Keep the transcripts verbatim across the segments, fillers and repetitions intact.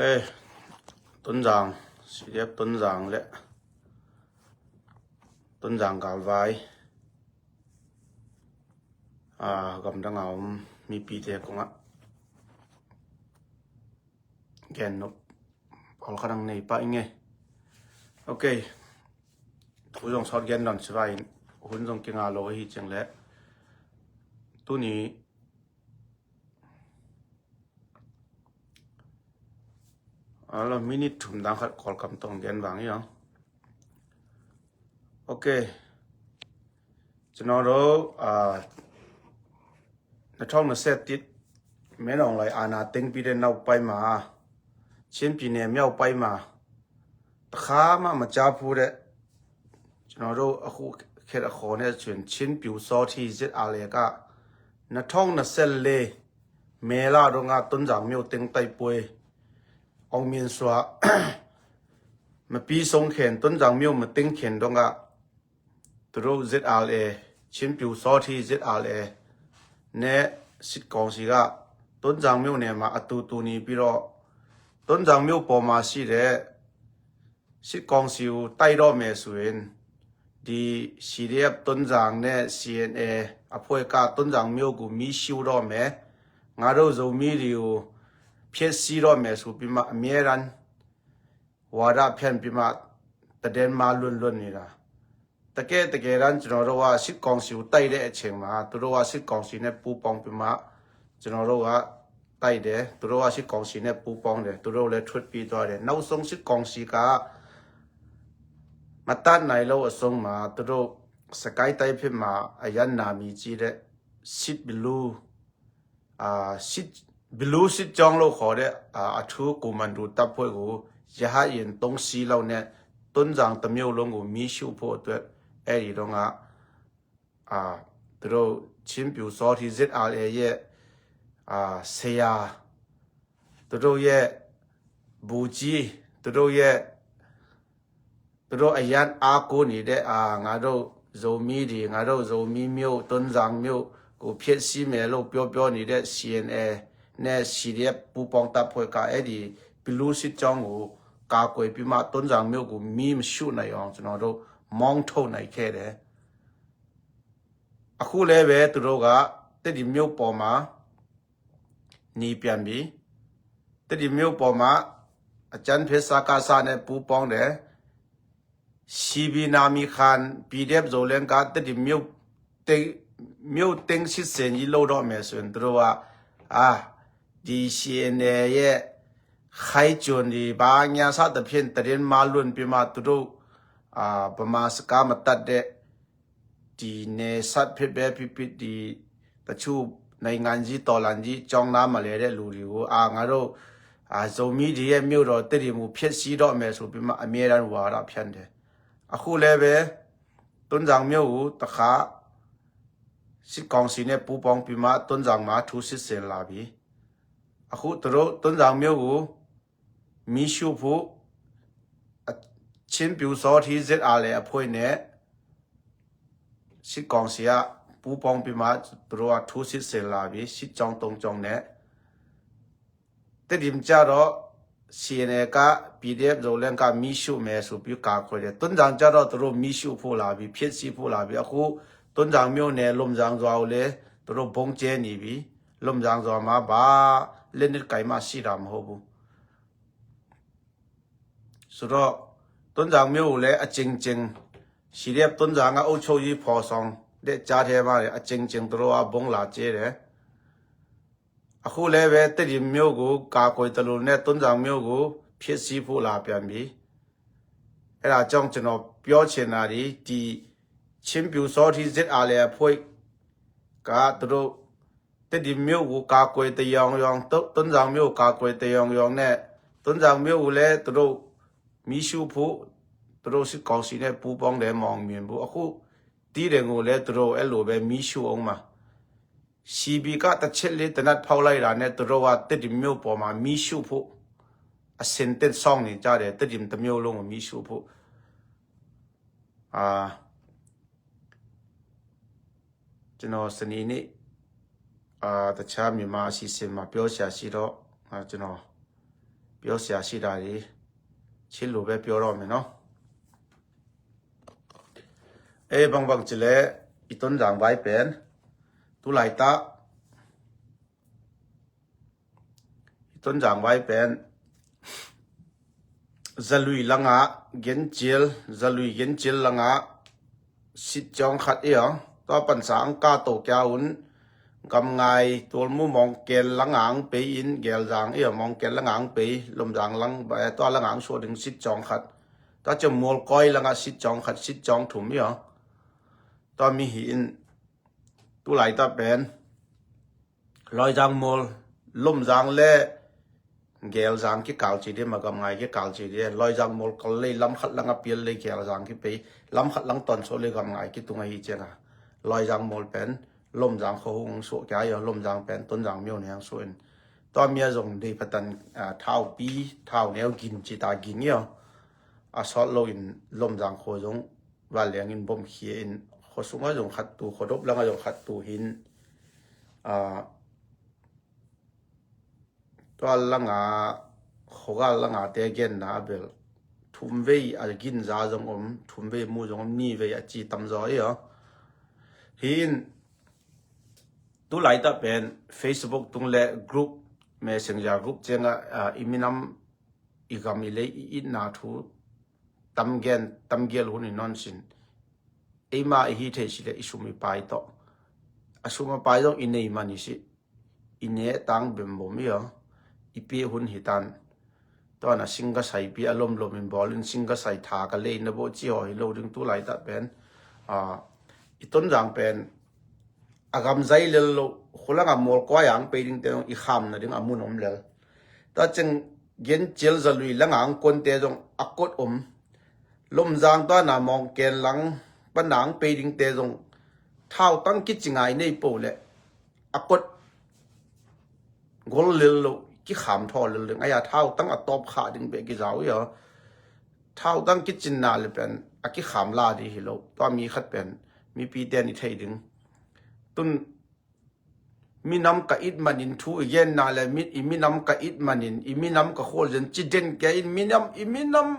Eh, Tonzang, C D F Tonzang le Tonzang galvai, ah, gamdang a om mipite kongah gennop pawlkhat ang nei pah ing e. Ok. Thu zong sawt gen nawn sivai in, hun zong kinga lo ahi ciang le, tuni a lo minute thum dang khat Kawlkam tawh gen vang hi ang. Ok. Cino ro, ah, na thawng na set tit, menawng lai ana tengpi de nau pai ma, Chinpi ne miau pai ma, takha ma ma ca pu de, cino ro a khu khet a khaw ne cun Chinpiu sawt hi Z R A ka, na thawng na set le, mela dong a Tonzang miau teng tai puai, ong min sua, mapi song khen, Tonzang miau ma teng khen dong a, turo Z R A, Chinpiu sawt hi Z R A ne, sitkawng si ga, Tonzang miau ne ma a tu tu ni pi ro, Tonzang miau paw ma si de, sitkawng si u tai ro me su in, di C D F Tonzang ne C N A a phuai ka Tonzang miau gu mi siu ro me, nga ro zo mi di u phiat si ro me su pi ma a mie ran, wada phian pi ma, taden ma luan luan ni la. Take take ran cino ro a sitkawng si u tai de a cheng ma, turo a sitkawng si ne pu pawng pi ma, cino ro a tai de, turo a sitkawng si ne pu pawng de, turo le thut pi tua de. Nau song sitkawng si ka, matat nai lo a song ma, turo sakai tai phi ma, a yan na mi ci de, sit bilu, a, sit, bilu sit cawng lo khaw de, a, a thu ku man du tap phuai gu, yaha yin tong si lo ne, Tonzang tamiau long gu mi siu phuai tuet, e di dong a, a, turo Chinpiu sawt hi Z R A ye, a, seya, turo ye, buci, turo ye, turo a yan a ku ni de, a, nga ro zo mi di, nga ro zo mi miau, Tonzang miau, ku phiat si me lo pio pio ni de, C N A ne C D F pu pawng tap phuai ka e di, bilu sit cawng u, ka kuai pi ma Tonzang miau gu mi ma siu nai ong, cino ro mawng tho nai khe de. A khu le ve turo ga, Tedim miau paw ma, ni pian bi. Tedim miau paw ma, a can phe sa ka sa ne pu pawng de. C B na mi khan P D F zo leng ka Tedim miau teng, miau teng sit sen yi lo do me sun turo a. A, D C N A ye, khai chun di ba ngia sa ta phian taden ma luan pi ma turo. A, ba ma sa ka ma tat de. Di ne sat phit be phit phit di, ta chu nai ngan zi taw lan zi cawng na ma le de lu di u, a, nga ro, a, zo mi di ye miu ro te di mu phiat si do me su pi ma a mie dan wa ra phian de. A khu le be, Tonzang miu u, ta kha, sitkawng si ne pu pawng pi ma, Tonzang ma thu sit sen la bi. A khu turo, Tonzang miu u, mi siu phu, a, Chin piu sawt hi Z R A a phuai ne, sitkawng si a, pu pawng pi ma, turo a thu sit sen la bi, sit cawng tong cawng ne. Tedim ca ro, C N A ka, P D F zo leng ka, mi siu me su piu ka koi de. Tonzang ca ro, turo mi siu phu la bi, phiat si phu la bi. A khu, Tonzang miu ne, Lomzang zuau le, turo bong ce ni bi. Lomzang zuau ma ba, le nit kai ma si ram ho bu. Su ro, Tonzang miu le, a cing cing. Si dep Tonzang a, o cho yi pho song. De ca the ma le, a cing cing turo a bong la ce de. A khu le ve Tedim miu gu, ka koi ta lu ne Tonzang miu gu, phiat si phu la pian bi. E la cawng cin aw piaw cin a di, ti Chin piu sawt hi Z R A a phuai. Ka turo, Tedim miu gu ka koi ta yawng yawng, To-, Tonzang miu ka koi ta yawng yawng ne. Tonzang miu gu le turo, mi siu phu, turo sitkawng si ne pu pawng le mawng mian bu. A khu, ti de ngu le turo, e lu be mi siu ong ma. Si bi ka ta chet le ta nat phau lai ra ne turo a Tedim miu paw ma mi siu phu. A sen ten sawng ni ca de Tedim ta miu lung mi siu phu. A, cin aw sani ni, a, ta ca mi ma si sen ma piaw sia si do, a, cin aw. ပြောစရာရှိတာတွေ ချစ်လို့ပဲပြောတော့မယ်နော်။ အဲ ဘင်ဘင်ချစ်လေ အီတွန်ဇံဘိုင်ပန် တူလိုက်တာ အီတွန်ဇံဘိုင်ပန် ဇလွီလငါ ဂင်ချစ် ဇလွီဂင်ချစ်လငါ စစ်ကြောင်းခတ်အီယော တော့ပန်စံကတ်တိုကျာဝုန် ကမ်ငိုင် တူလ်မူ မွင်ကဲလ်လငါ ပေအင် ဂဲလ်ဇံအီယော မွင်ကဲလ်လငါ ပေ လွမ်ဇံလငါ ဘဲ တော့လငါ ဆိုဒင်း စစ်ကြောင်းခတ် တော့ချောင် မွလ်ကွိုင်လငါ စစ်ကြောင်းခတ် စစ်ကြောင်းထုမ်အီယော တော့မီဟီအင် တူလိုက်တာပန် လွမ်ဇံမွလ် လွမ်ဇံလေ ဂဲလ်ဇံကီကၢ်လ်ချီဒီး မွင်ကမ်ငိုင်ကီကၢ်လ်ချီဒီး လွမ်ဇံမွလ်ကီလ်လေ လမ်ခတ်လငါ ပေလ်လေ ဂဲလ်ဇံကီပေ လမ်ခတ်လငါ တွန်ဆိုလေ ကမ်ငိုင်ကီတုငါဟီချောင် လွမ်ဇံမွလ်ပန် လွမ်ဇံခူဟုန် ဆိုကျာအီယော လွမ်ဇံပန် တွန်ဇံမီအိုန့ၣ် ဆိုအင် တော့မီအီယိုင် ဒေဖတန် ထောင်ပီ ထောင်နွေ ဂင်ချစ်တာ ဂင်အီယော အစီုတ်လိင် လွမ်ဇံခူယိုင် ဘၣ်လဲင်အင် ဘိုမ်ခံအင် ခူစုငါယိုင် ခတ်တူ ခူဒိုပ်လငါယိုင် ခတ်တူဟီအင် တော့လငါ ခူဂၢ်လငါ တဲဂဲနၢ်ဘဲလ် ထုမ်ဝေး အဂင်ဇာယိုင်အိုမ် ထုမ်ဝေးမူယိုင်အိုမ် နွံဝေး အချီတမ်ယိုအီယော ဟီအင် တူလိုက်တာပန် Facebook တုင်လေ group Messenger group ချောင် အီမီနမ် အီဂမ်အီလေ အီအံၣ်နၢ်ထူ တမ်ဂဲလ် တမ်ဂဲလ်ဟုန်အီနွန်စင် အီမးအီဟီထေးစံလေ အီဆူမီပၢ်အီတို အဆူမီပၢ်အီယိုင် အီန့ၢ်မၢ်နံၣ်စံ အီန့ၢ်တၢ်ဘဲမီအီယော အီပီဟုန်ဟီတၢ် တော့နၢ် စင်ကၢ်စဲးပီ အလွမ်လွမ်အင် ဘိုလ်အင် စင်ကၢ်စဲး ထၢ်ကလေး နဘိုးချီဟီ ဟီလိူဝ်ဒင်း တူလိုက်တာပန် အီတွန်ဇံပန် အဂမ်ဇိုင်လၢလိူဝ် ခူလငါ မွလ်ကွိုင်ယိုင် ပေဒင်းတဲ အီခၢမ်နဒင်း အမုၢ်နအိုမ်လၢ တော့ချောင် ဂင်ချစ် ဇလွီလငါ ကွန်တဲယိုင် အကွတ်အိုမ် လွမ်ဇံ တော့နၢ် မွင်ကဲလ်လငါ ပနၢ်ပေဒင်းတဲယိုင် ထောင်တန်းကီချီငါအီန့ၢ်ပေလၢ အကွတ် ဂိုလ်လၢလိူဝ် ကီခၢမ်ထီၣ်လၢလိူဝ် အယါ ထောင်တန်းအတိုပ်ခါဒင်းဘဲကီဇိုအီယော ထောင်တန်းကီချီနၢ်လၢပန် အကီခၢမ်လၢ်ဒံးဟီလိူဝ် တော့မီခတ်ပန် မီပီတဲနံၣ်ထေးဒင်း တုၢ် မီနမ်ကအံၣ်မၢ်နံၣ် ထူအီဂဲနၢ်လၢ မီ အီမီနမ်ကအံၣ်မၢ်နံၣ် အီမီနမ်ကခူလ်ယိုင် ချီဒဲန်ကဲအံၣ် မီနမ် အီမီနမ်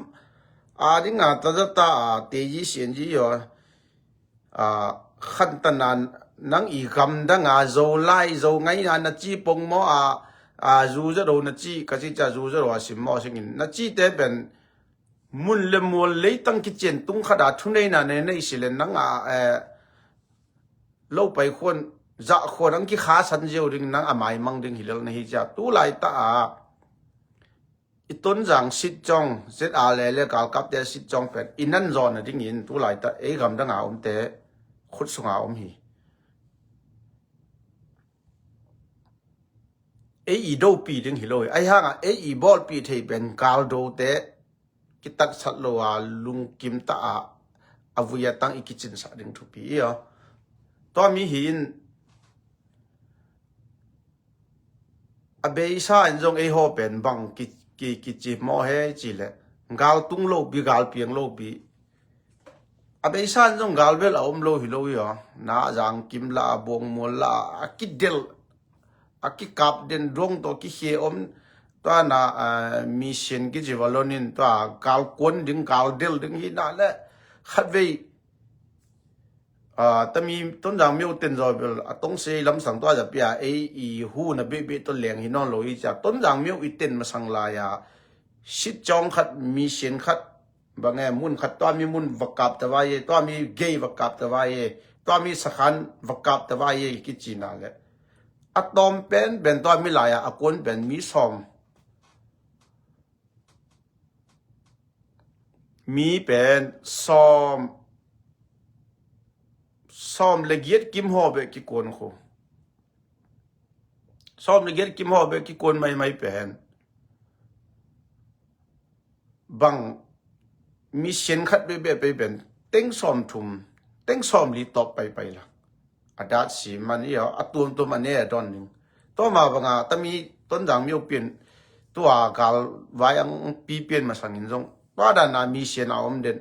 အဒင်း အတၢ်တၢ် အတ့ယီစဲၣ်ယီယို ခၣ်တၢ်နၢ် နၢ်အီဂမ်ဒၣ် အီဇိုလၢ် အီဇိုငိုင်နၢ် နချီပိူင်မီ အီ အီဇူဇို နချီ ကစံၣ်ကၠၢ် ဇူဇို အီစံၣ်မီ စံၣ်ငိၣ် နချီတဲပန် မုၢ်လၢမွလ် လၢတၢ်ကီချောင်တုင်ခတ် အထူန့ၢ်နၢ်န့ၣ် နအီစံၣ်လၢ နၢ်အီ အဲ လိာ်ပၢၢ်ခွန် ဇာတ်ခွန် နၢ်ကီခါဆၢၣ်ယိုဒင်း နၢ်အမၤမၢ်ဒင်းဟီလၢ နဟီချောင် တူလိုက်တာ အီတွန်ဇံ စစ်ကြောင်း စစ်အါလဲလဲ ကၢ်လ်ကပ်တဲ စစ်ကြောင်းပန် အီနၢ်ယိုနဒင်းအံၣ် တူလိုက်တာ အီဂမ်ဒၣ် အီအိုမ်တဲ ခုတ်စုငါအိုမ်ဟီ အီအီဒိၣ်ပီဒင်းဟီလိူဝ် အဟါငါ အီအီဘိုလ်ပီထေးပန် ကၢ်လ်ဒိၣ်တဲ ကီတၢ်ဆၢၣ်လိာ် အလူင်ကၠံတၢ် အဝီအတၢ် အီကီချောင်စၢ်ဒင်းထူပီအီယော တော့မီဟီအင် အဘဲအီစၢ်အံၤ ယိုင် အဟီၣ်ပၢၼ် ဘၣ်ကီ ကီ ကီ ကီ မီၢ်ဟဲ ကီလဲၣ် ဂၢ်တုင်လိာ်ပီ ဂၢ်ပဵင်းလိာ်ပီ အဘဲအီစၢ်အံၤ ယိုင် ဂၢ်ဝဲလ် အအိၣ်လိာ်ဟီလိာ်အီၤ နၢ် ယၣ်ကၠံလၢ ဘိုင်မူလၢ အကီဒဲလ် အကီကပ်ဒဲလ် ဒွင်တိုၣ်ကီဃ့အိၣ် တွၼ်ၢ် မီၡ့ၣ် ကီကၠီႇဝလီၢ်န့ၣ် တွၼ်ၢ် ဂၢ်ကွၢ်ဒင်း ဂၢ်ဒဲလ်ဒင်း ဟံးနၢ်လဲၣ် ခတ်ဝဲ တမံၤ တွၼ်ၢ် ယၣ်မဵဝ်းတ့ၢ်ယီၤဘဲလ် အတုံးစ့လမ်းသင် တွၼ်ၢ် ယပျၢ် အအံၤဟူနဘ့ၣ်ဘ့ၣ် တလဲၣ်ဟံးနီၢ်လိာ်အံၤ တွၼ်ၢ် ယၣ်မဵဝ်းအံၤတ့ၢ်မသင်လၢ ယၤ စစ်ကြောင်း ခတ် မီၡ့ၣ် ခတ် ဘၣ်ငဲ မုၢ်ခတ် တွၼ်ၢ် မီမုၢ်ဝကပ်တဝါယဲ တွၼ်ၢ် မီဂ့ၢ်ဝကပ်တဝါယဲ တွၼ်ၢ် မီစခၢၣ်ဝကပ်တဝါယဲ ကီကၠီၣ်နၢ်လဲၣ် အတီၢ်ပၢၼ်ပၢၼ် တွၼ်ၢ် မီလၢယၤ အကွၢ်ပၢၼ် မီစီၣ် မီပၢၼ် စီၣ် စီၣ်လၢကၠီၣ်ကၠံဟီၣ်ဘဲကီကွၢ်ဃိ စီၣ်လၢကၠီၣ်ကၠံဟီၣ်ဘဲကီကွၢ်မံၤမံၤပၢၼ် ဘၣ် မီၡ့ၣ် ခတ်ဘဲဘဲပၢၼ် တၢင်းစီၣ်ထူမ် တၢင်းစီၣ်လံတီၢ်ပၢၢ်ပၢၢ်လၢ အဒၢးစံမၢ်အံၤ အတူၢ်တူၢ်မၢ်န့ၣ် အဒိၣ်န့ၣ် တွၼ်ၢ် မၤဘၣ်ငါ တမံၤ တွၼ်ၢ် ယၣ်မဵဝ်းပၢၼ် တွၼ်ၢ် ဂၢ်ဝဲအံၤ ပံပၢၼ်မသင်န့ၣ် ယိုင် တွၼ်ၢ် ဒၣ်နၢ် မီၡ့ၣ် အအိၣ်ဒဲလ်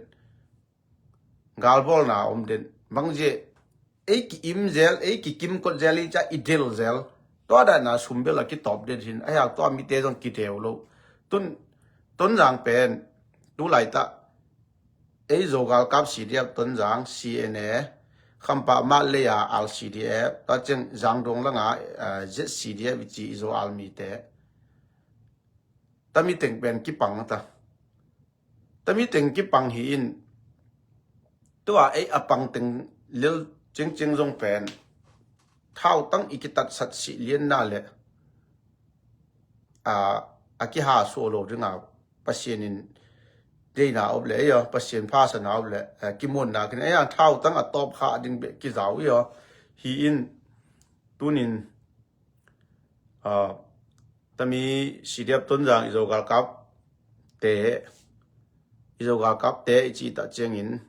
ဂၢ်ဘိုလ်နၢ်အိၣ်ဒဲလ် ဘၣ်ကီ အံၤကၠံၣ်ယဲလ် အံၤကၠံၣ်ကိၣ်ယဲလ် အံၤကၠံၣ်အံၤဒဲလ်ယဲလ် တွၼ်ၢ် ဒၣ်နၢ် သုမ်ဘဲလ် အကီတီၢ်ဒဲလ်ဟံး အယၣ် တွၼ်ၢ် မီတဲယိုင် ကီတဲဝဲလိာ် Tun, Tonzang pen, tu laitah, ei Zo galkap C D F Tonzang, C N A, Khampa Malay a R C D F, tua ciang Zangdong langa, eh, Z C D F i ci i Zo army te. Tami teng pen kipang ta. Tami teng kipang hi in, tua ei a pang teng lel ciangciang zong pen, thautang i kitatsat sih lianna le, a, a kihasuah lo dinga, Pasian in deina op le, ei aw, Pasian phasana op le, a, kimuanna kin, ei a thautang a tawp kha ding beh kizau i aw, hi in, tunin, a, tami C D F Tonzang i Zo galkap te, i Zo galkap te i cih tak ciangin,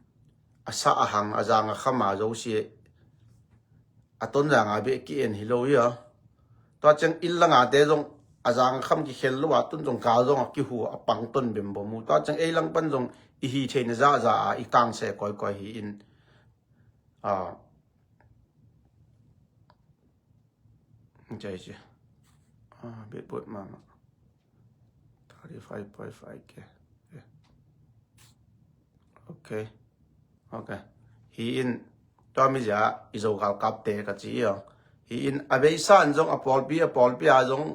a sa a hang, a zang a kham a zosia, a Tonzang a beh ki-en hi lo i aw. Tua ciang inn langa te zong a zang a kham kikhel lo a, tun zong gal zong a kihu a pang ton bembom uh. Tua ciang ei lang pan zong i hi theina zahzah a i kangse kawikawi hi in, a, Cai ci. Ah, bit buat mama. Thirty five point five K. Okay. Okay. Okay. Hi in, tua mi zia, i Zo galkap te ka ci i aw. Hi in, a beisa in zong a pawlpi, a pawlpi a zong,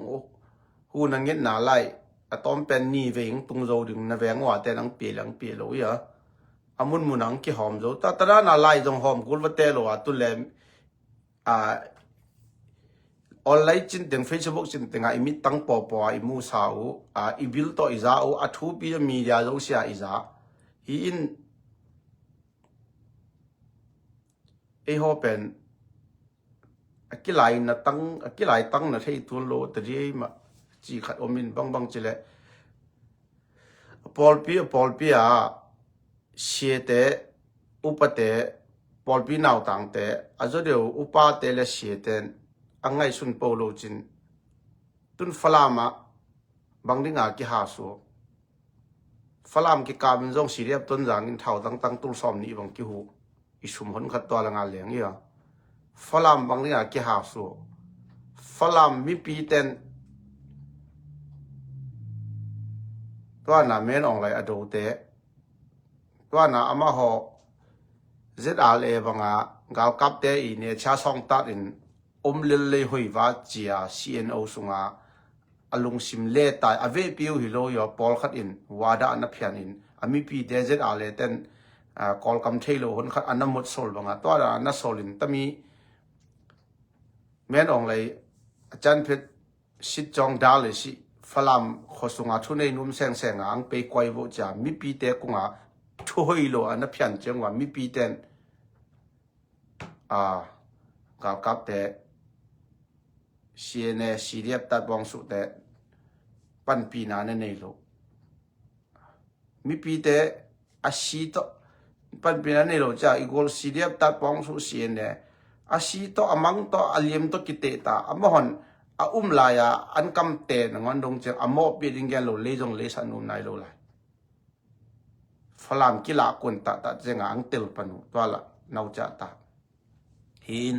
hu na ngetna lai, a tawm pen ni veng tung zo ding na veng ua te nang pia le ang pia lo i aw. A munmun ang kihawm zo. Ta, ta dana lai zong hawm kul va te lo a tu le, a, online cin teng, Facebook cin tengah i mittang pawpaw a i musa uh, a, i bil tawh i za uh, a thupi a media zosia i za. Hi in, ei haw pen, a kilai na tang, a kilai tang na thei tuan lo, ta di ei mah, ci khat om in bangbang ci le. A pawlpi, a pawlpi a, siate, upate, pawlpi nautangte, a zaw deuh upate le siate, a ngaihsun po lo cin. Tun Falam ah, bang dinga kihasuah. Falam kikap in zong C D F Tonzang in thau tangtang tul sawm nih bang kihu. I sum hon khat tua le nga leng i aw. Falam bang dinga kihasuah. Falam mipi ten tua na Men Aung Hlaing a dote. Tua na amahaw Z R A banga galkapte i ne chia sawng tat in om lel lei hoi va cia C N O sunga a lungsim le tai a vehpi uh hi lo i aw, pawlkhat in wada na phian in a mipite Z R A ten, a, Kawlkam thei lo hon khat a na mot sol banga tua da a na sol in tami Men Aung Hlaing a can phet sit cawng dal le si Falam khua sunga thunei num sengsenga ang pei kuai voh cia mipite kunga thu hoi lo a na phian ciang ua mipiten, a, galkapte, C N A, C D F tat bawng suhte panpina na nei lo. Mipite a si tawh panpina nei lo cia i gol C D F tat bawng suh C N A a si tawh a mang tawh a liam tawh kitehta a mahon a um lai-a an kamte nangawn dong ciang a mawhpih ding gen lo lei zong leisak num nai lo lai. Falam kilah kuan tahta cenga ang tel pan uh tua lah nauciah ta. Hi in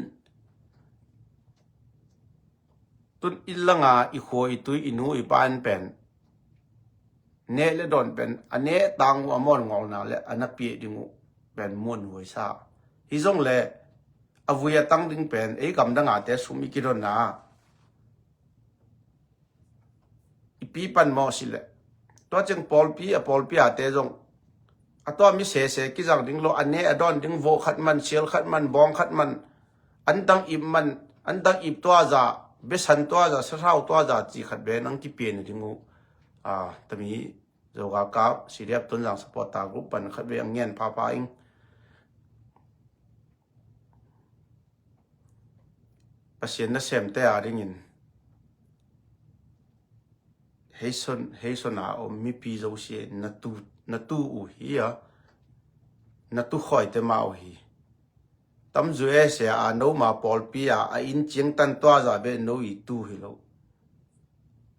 tun i langa i khua i tui i nu i pa in pen neh le dawn pen a neh tang uh a mawn ngawlna le a na pieh ding uh pen muan huai sa. Hi zong le a vui a tang ding pen ei gamdangate sum i kidonna i pi pan mawh si leh tua ciang pawlpi a pawlpi ate zong a tua mi sese kizang ding lo a ne a dawn ding vawh khat man sial khat man bawng khat man an dang ip man an dang ip tua za besan tua za sathau tua za ci khat be nang kipia na ding uh a tami Zo galkap C D F Tonzang supporter group pan khat be ang ngen phapha ing. Pasian nasemte a dingin heison heison a om mipi zosia na tu na tu uh hi a na tu khawite mah uh hi. Tam zu e sia a no ma pawlpi a a inn ciangtan tua za be no i tu hi lo.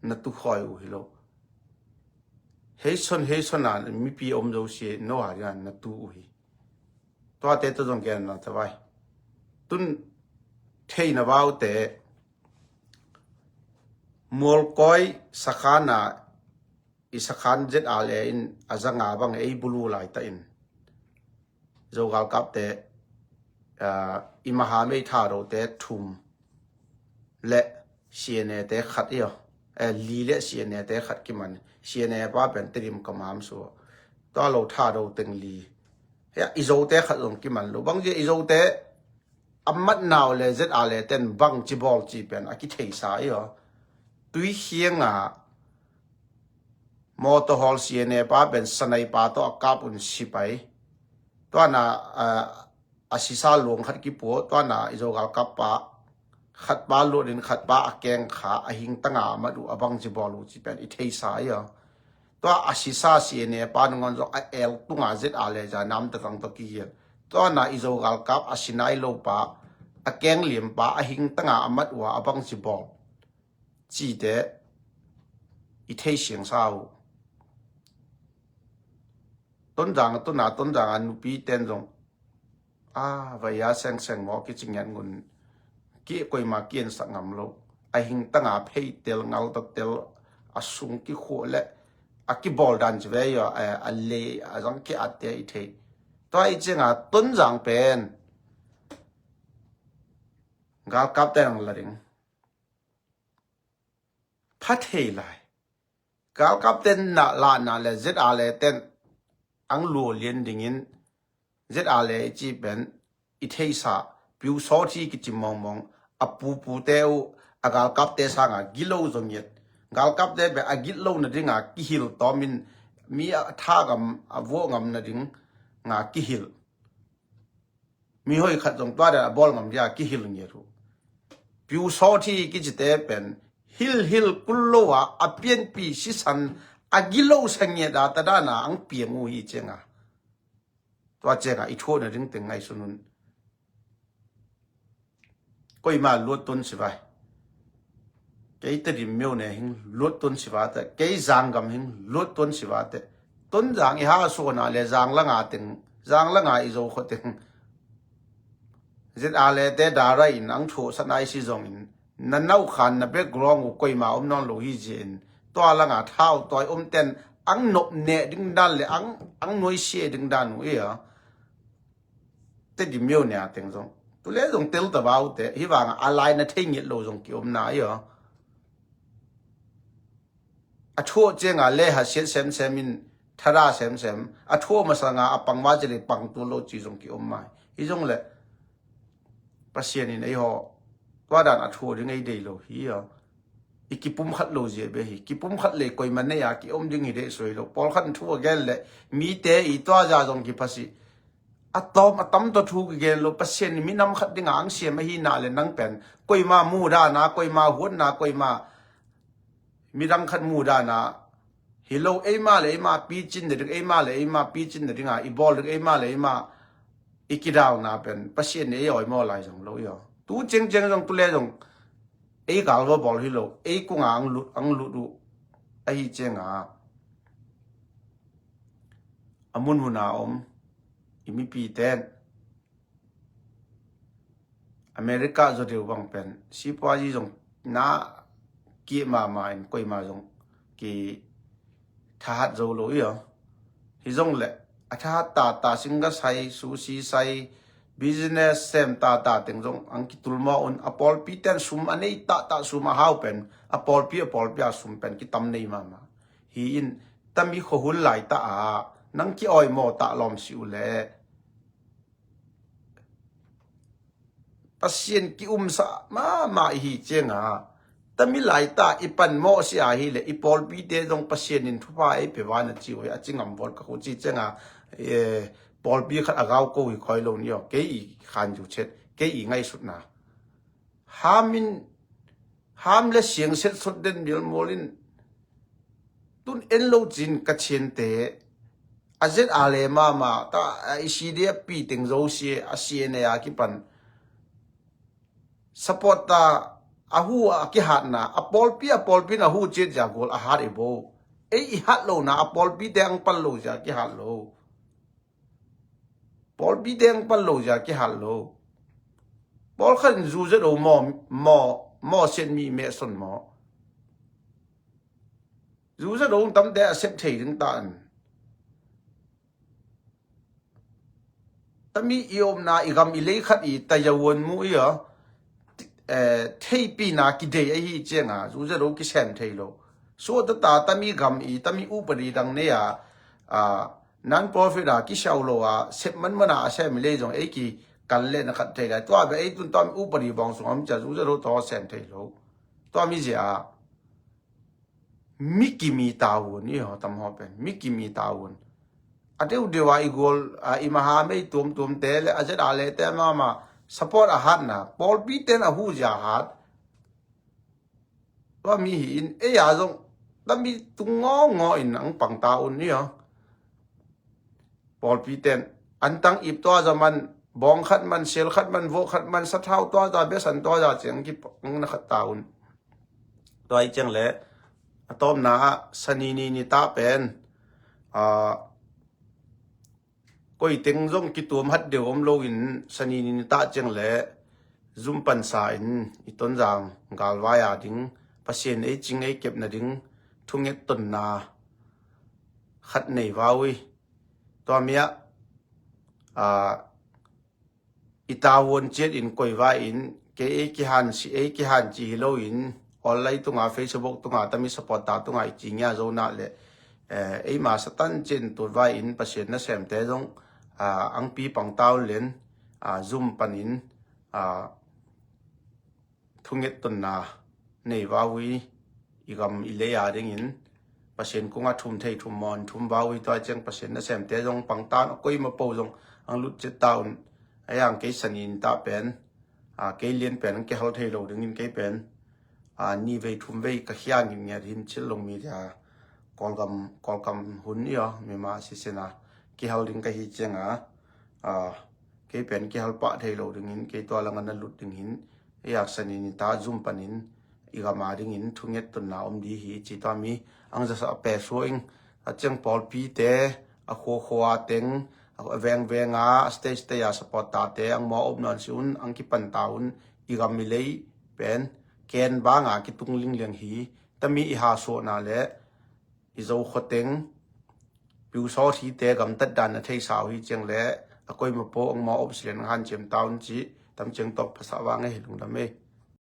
Na tu khawi uh hi lo. Heison heison a mipi om zosia no a dinga na tu uh hi. Tuate tawh zong gen na ta vai. Tun theina vaute mualkawi sakhana i sakhan ZRA in a zanga bang ei bulu laitakin Zo galkapte, ah, i mahamei Thadote thum le CNA te khat i aw, eh, li le CNA te khat kiman. CNA pa pen Tedim kamam su. Tua lo Thado teng li. Ya, i Zote khat zong kiman lo. Bang zia i Zote a matna uh le ZRA le ten bangci bawl ci pen a kitheisa i aw. Tuikhianga motor hawl CNA pa pen sanai pa tawh a kap un sipai. Tuana, ah, a sisa luang khat kipuah, tuana i Zo galkap pa khat pa luatin khat pa a keng kha a hingtanga a mat uh a bangci bawl uh ci pen i theisa i aw. Tua a sisa CNA pa nangawn zong a el tunga ZRA le za nam tatang tawh kigel. Tuana i Zo galkap a sinai lo pa, a keng liam pa a hingtanga a mat uh a bangci bawl cite i thei siangsa uh. Tonzang a tuna Tonzang a nupi ten zong a vai a sengseng maw kici ngiat ngun ki koima kiensak ngam lo. A hingtanga phei tel ngal ta tel a sung kikhuah le a kibawl dan ci ve i aw, a, a lei a zang ki atte i thei. Tua i cianga Tonzang pen galkapte nang la ding pha thei lai. Galkapte na lahna le ZRA le ten ang lua lian dingin ZRA le i ci pen i theisa piu sawthi kici mawngmawng a pupute uh a galkapte sanga gilo zong ngiat. Galkapte pen a gilo nadinga kihil tawmin mi a tha ngam a vuah ngam nadinga kihil. Mi hoi khat zong tua dan a bawl ngam dia kihil ngiat uh. Piu sawthi kicite pen hilhil kul lo a a pianpi sisan a gilo sa ngiat a ta dana ang piang uh hi cianga. Tua cianga i thuahna ding teng ngaihsun un. Koima luat tun si vai. Kei Tedim miau ne hing luat tun si vate, kei Zanggam hing luat tun si vate. Tonzang i ha suana le Zanglanga teng, Zanglanga i Zo khua teng ZRA le te dara in ang thuah sanai si zongin na nau khan na background uh koima om nawn lo hi zia in tua langa thau toi om ten ang nop neh ding dan le ang, ang nuaisia ding dan uh i a. Tedim miau nia teng zong tu le zong tel ta vau te hi vanga a lai na thei ngiat lo zong ki om na i aw. A thuah cianga le ha siat semsem in thada semsem a thuah masanga a pang va ci le pang tu lo ci zong ki om mai. Hi zong le Pasian in ei haw tua dan a thuah ding ei dei lo hi aw. I kipum khat lo zia be hi. Kipum khat le koima nei a ki om ding hi dei soi lo. Pawlkhat thu a gen le mite i tua za zong ki phasi. A tawm a tam tawh thu ki gen lo. Pasian in minam khat dinga ang siam ahi na le nang pen koima mudana, koima huatna, koima midang khat mudana hi lo. Eima le eima picin na ding, eima le eima picin na dinga i bawl ding, eima le eima i kidalna pen Pasian in ei awi maw lai zong lo i aw. Tu ciangciang zong tu le zong ei galva bawl hi lo, ei kunga ang lut, ang lut uh ahi cianga a munhuna om i mipi ten America zaw deuh bang pen sipuazi zong na kih mahmah in koima zong ki thahat zo lo i aw. Hi zong le a thahat tata singga sai, susi sai, business sem tata teng zong ang kitul maw un a pawlpi ten sum a nei tata sum a hau pen a pawlpi a pawlpi a sum pen kitam nei mahmah. Hi in tami khuahul lai ta a nang ki awi maw ta lawm si uh le Pasian ki umsa mama ihi cianga tami laita i pan mawh si ahi le i pawlpite zong Pasian in thupha ei pe va na ci uh hi a ci ngam vawt ka khu ci cianga pawlpi khat a gau ko hi khoi lo ni aw kei i khan zu chet kei i ngaihsutna hamin ham le siang set sot den mial mual in tun en lo cin ka chiante a zet a le mama ta a i si de a pi teng zo si a si ne a kipan support ta a hu a kihatna a pawlpi a pawlpi na hu cit zia gol a hat i bo ei i hat lo na a pawlpi te ang pal lo zia kihat lo pawlpi te ang pal lo zia kihat lo pawlkhat in zu zet o maw maw maw sian mi meh son maw Zu Zado tamte a sep thei ding ta in. Tami i omna i gam i lei khat i tayavuan mu i a, eh, theipina kidei ahi cianga Zu Zado kisem thei lo. Suatata tami gam i tami upadi dang nei a, a, non-profit a kisiau lo a sep manmana a sem i lei zong ei ki kan le na khat thei lai. Tua bia ei tun tami upadi bawng sung om cia Zu Zado taw sem thei lo. Tua mi zia mi kimi tavuan i ho tam ho pen mi kimi tavuan. A deuh deuh a i gol a i maha mei tuamtuam te le a zet a le te mama support a hatna pawlpi ten a hu zia hat. Tua mi hi in ei a zong tami tung ngawngaw in ang pang ta un i ho. Pawlpi ten an tang ip tua za man, bawng khat man, sel khat man, voh khat man, sathau tua za, besan tua za ciang kipang na khat ta un. Tua i ciang le a tawpna ah sanini ni ta pen, a, koi teng zong kituam hat deuh om lo in sanini ni ta ciang le zum pansa in i Tonzang galvai a ding Pasian ei cing ei kepna ding thunget tonna khat nei vau i. Tua mi ah, a, i tavuan ciat in koi vai in kei ei kihan si ei kihan ci hi lo in online tunga Facebook tunga tami support ta tunga i ci ngia zo na le, eh, ei ma satan ciat in tut vai in Pasian na semte zong, a, angpi pang tau len, a, zum pan in, a, thunget tonna nei vau i i gam i lei a dingin Pasian kungah thum thei thum mawn thum vau i tua ciang Pasian na semte zong pangtan a koima po zong ang lut cit ta un. A yang kei sanin ta pen, a, kei lian pen ang kihal thei lo dingin kei pen, a, ni vei thum vei ka hiang in ngiat hin chil long mi dia Kawlgam, Kawlgam hun i a mima sisena kihal ding ka hi cianga, a, kei pen kihal pah thei lo dingin kei tua langa na lut ding hin i yak sanin i ta zum panin i gam a dingin thunget tonna om di hi ci tua mi ang zasa a pe suaing a ciang pawlpite a khuakhua teng a vengvenga a stage stage a support tate ang maw op nawn si un ang kipan ta un i gam i lei pen ken banga kitung lingliang hi tami i ha suahna le i zo khoteng piusawt hite gamtat dan a theisa uh hi ciang le a koima po ang maw op si le nang hanciam ta un ci tam ciang tawk phasa vang e hi lungdam e.